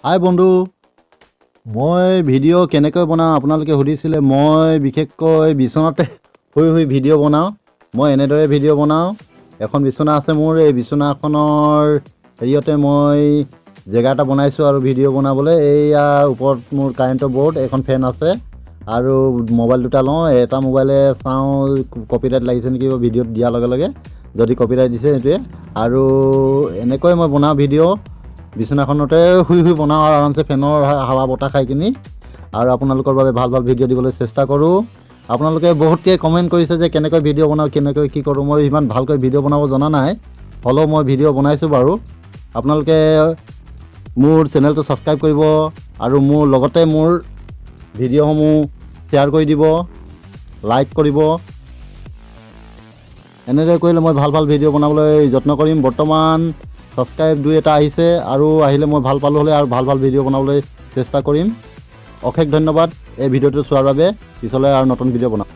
হাই বন্ধু, মই ভিডিঅ' কেনেকৈ বনাওঁ আপোনালোকে সুধিছিলে। মই বিশেষকৈ বিচনাতে শুই শুই ভিডিঅ' বনাওঁ। মই এনেদৰে ভিডিঅ' বনাওঁ। এখন বিচনা আছে মোৰ, এই বিচনাখনৰ হেৰিয়তে মই জেগা এটা বনাইছোঁ আৰু ভিডিঅ' বনাবলৈ। এইয়া ওপৰত মোৰ কাৰেণ্টৰ বৰ্ড, এখন ফেন আছে আৰু মোবাইল দুটা লওঁ। এটা মোবাইলে চাওঁ কপিৰাইট লাগিছে নেকি ভিডিঅ'ত দিয়াৰ লগে লগে, যদি কপিৰাইট দিছে সেইটোৱে। আৰু এনেকৈ মই বনাওঁ ভিডিঅ', বিচনাখনতে শুই শুই বনাওঁ আৰু আৰামছে ফেনৰ হাৱা বতাহ খাই কিনি, আৰু আপোনালোকৰ বাবে ভাল ভাল ভিডিঅ' দিবলৈ চেষ্টা কৰোঁ। আপোনালোকে বহুতকে কমেণ্ট কৰিছে যে কেনেকৈ ভিডিঅ' বনাওঁ, কেনেকৈ কি কৰোঁ। মই ইমান ভালকৈ ভিডিঅ' বনাব জনা নাই, হ'লেও মই ভিডিঅ' বনাইছোঁ বাৰু। আপোনালোকে মোৰ চেনেলটো ছাবস্ক্ৰাইব কৰিব আৰু মোৰ লগতে মোৰ ভিডিঅ'সমূহ শ্বেয়াৰ কৰি দিব, লাইক কৰিব। এনেদৰে কৰিলে মই ভাল ভাল ভিডিঅ' বনাবলৈ যত্ন কৰিম। বৰ্তমান ছাবস্ক্ৰাইব দুই এটা আহিছে, আৰু আহিলে মই ভাল পালোঁ হ'লে আৰু ভাল ভাল ভিডিঅ' বনাবলৈ চেষ্টা কৰিম। অশেষ ধন্যবাদ এই ভিডিঅ'টো চোৱাৰ বাবে। পিছলৈ আৰু নতুন ভিডিঅ' বনাম।